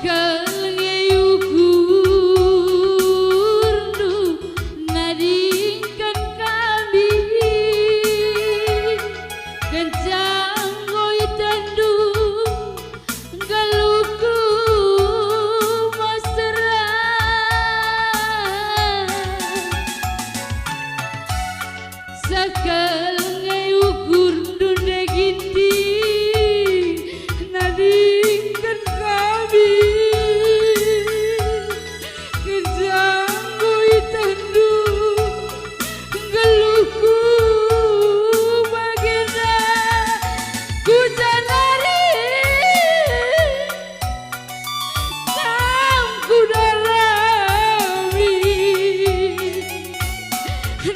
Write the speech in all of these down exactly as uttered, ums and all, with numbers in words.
Sekel nge ukurndu nadingken kami, kenca enggo itehndu nggeluhku mesera. Sekel nge ukurndu nde Ginting, nadingken kami. Kenca enggo itehndu nggeluhku bagenda, ku ja nari kam kudarami.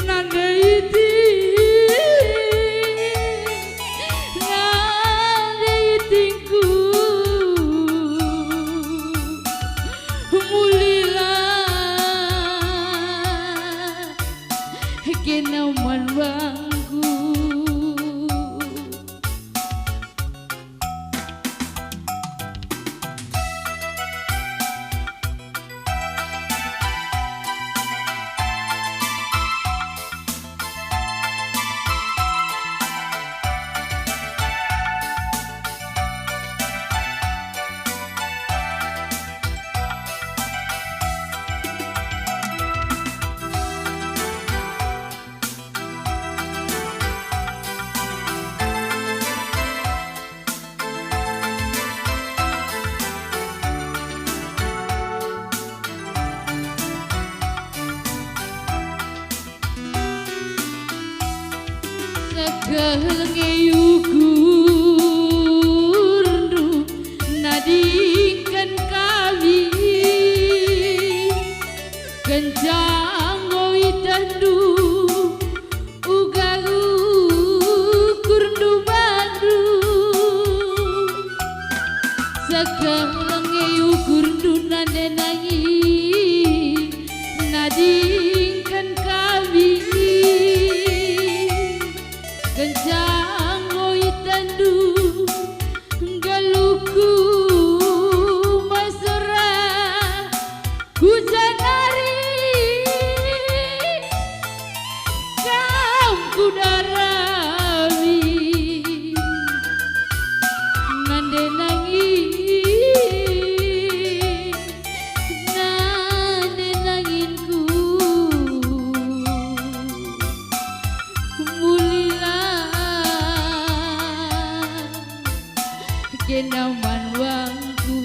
Nande iting, nande itingku, mulilah kena man bangku. Sekel nge ukurndu nadingken kami, kenca enggo itehndu uga ukurndu bandu. Sekel nge ukurndu nande nangi nadingken kami, kenca enggo itehndu nggeluhku mesera. Ku ja nari kam kudarami, nande nangi, nande nanginku, mulilah kena man bangku.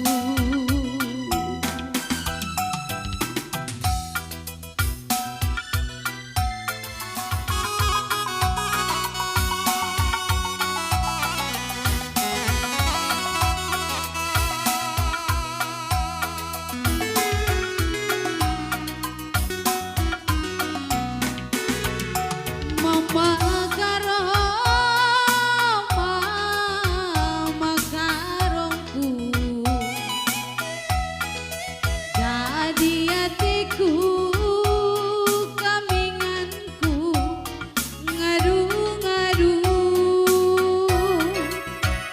Mama karo, mama karongku, jadi ateku, kaminganku, ngadu-ngadu,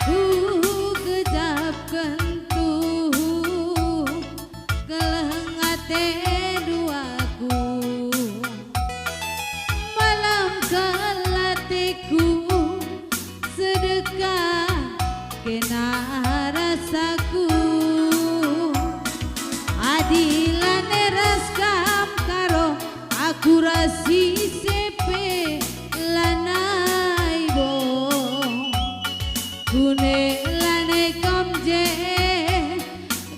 kugejapken tuhu, keleng atendu aku. Malem kel ateku, sedekah kena rasaku. Adi lanai ras kam karo, aku ras ise pe lanai bo. Kune lanai kam je,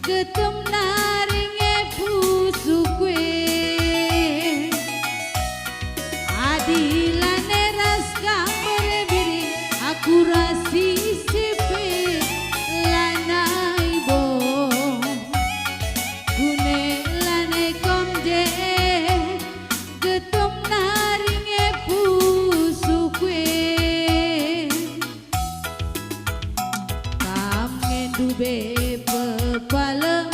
getem nari nge pusuhku e. Adi lanai ras kam bere-bere, aku ras ise pe lanai bo. Kune lanai kam je, getem nari nge pusuhku e. Kam ngendu be pepalem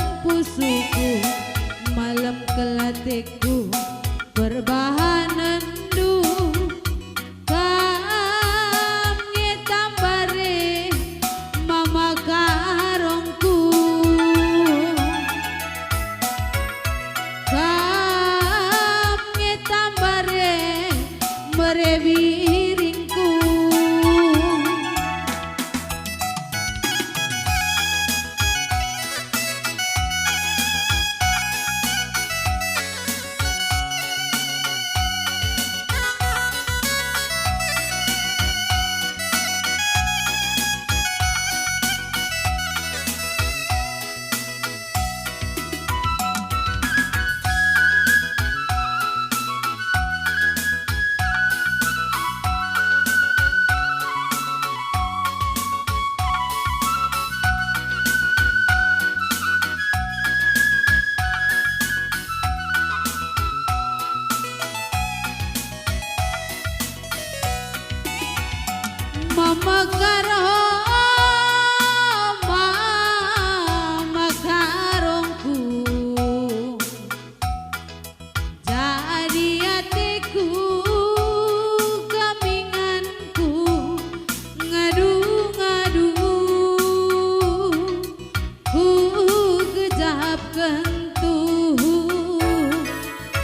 Tuhu,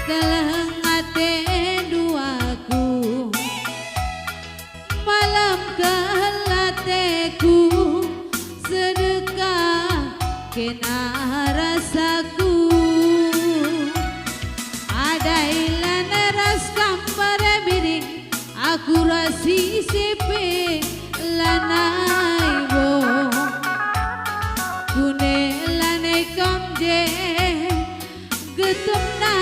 keleng atendu aku. Malem kelateku, sedekah kena rasaku. Adai lanai ras kam bare biring, aku ras ise pe lanai bo. Kune lanai kam je, getemna